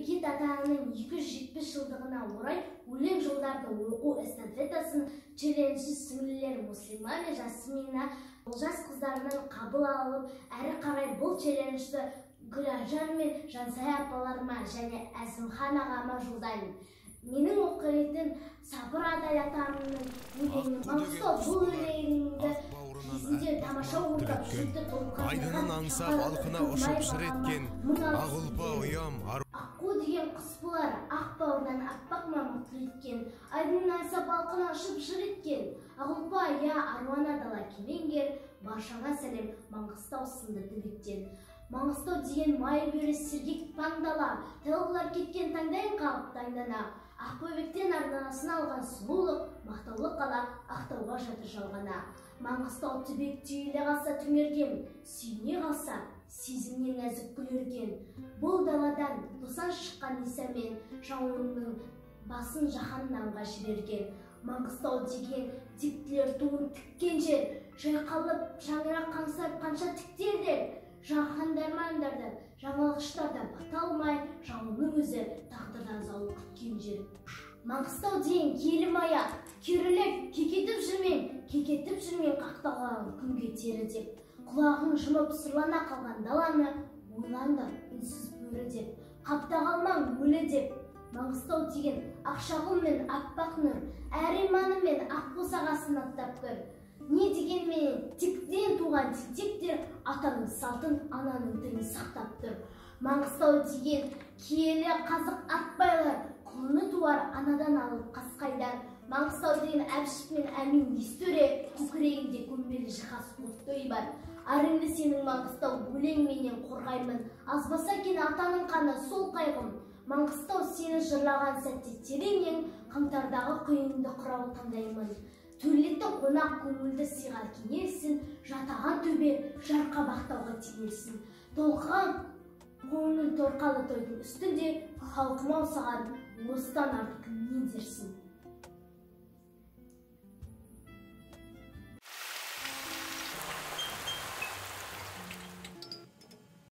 Бекет атаның 270 жылдығына орай өлең жолдарды оқу эстафетасын челленджі сіңлілер Муслима мен Жасмина Олжас қыздарынан қабыл алып, әрі қарай бұл челленджді Гүлажан мен Жансая апаларыма және Әзімхан ағама жолдаймын. Менің оқитын Сабыр Адай атамның өлеңі Маңғыстау. Бұл өлеңді кезінде тамаша орындап, жүректі толқытқан Айдынын аңсап, алқына ұшып жыр еткен, ақ ұлпа ұям. Аққу деген құс болар, ақ бауырынан аппақ мамық түлеткен, айдынын аңсап, алқына ұшып жыр еткен, ақ ұлпа я аруана дала кемеңгер, баршаңа сәлем Маңғыстау сынды түбектен. Маңғыстау деген май бөрі сергек паң дала, тәуелар кеткен таңдайын қағып таңдана, Ақбөбектен арнасын алған сұлулық, мақтаулы қала Ақтауға жатыр жалғана. Маңғыстау түбек түйіле қалса түңерген, сүйіне қалса сезімнен нәзік гүл өрген. Бұл даладан тосан шыққан Исамен жауының басын жаһаннамға жіберген. Маңғыстау деген тектілер туын тіккен жер, жайқалып шаңырақ қаңсап қанша тіктелдер. Жаһандармандарды жаңалғыштарда бата алмай, жауының өзі тағдырдан зауал күткен жер. Маңғыстау деген киелі мая, керіліп, кекетіп жүрмең, кекетіп жүрмең қақталған күнге тері деп. Құлағын жұмып сұрлана қалған даланы ойлаңдар үнсіз бөрі деп, қапта қалмаң өлі деп. Маңғыстау деген ақшағыл мен аппақ нұр, әр иманы мен ақ босағасын аттап көр. Не дегенменен тектен туған тентектер атаның салтын, ананың тілін сақтап тұр. Маңғыстау деген киелі қазық атбайлар, құлыны туар анадан алып қасқайдар. Маңғыстау деген Әбіш пен Әмин Естөре, көкірегінде көмбелі жиһаз оттой бар. Арыңды сенің Маңғыстау өлеңменен қорғаймын, азбаса екен атаның қаны сол қайғым. Маңғыстау сені жырлаған сәтте тереңнен қаңтардағы құйынды құрау таңдаймын. Төрлетті қонақ көңілді сыйға кенелсін, жатаған төбе жарқабақтауға теңелсін. Толқыған көңіл торқалы тойдың үстінде халқым ау саған осыдан артық не дерсін.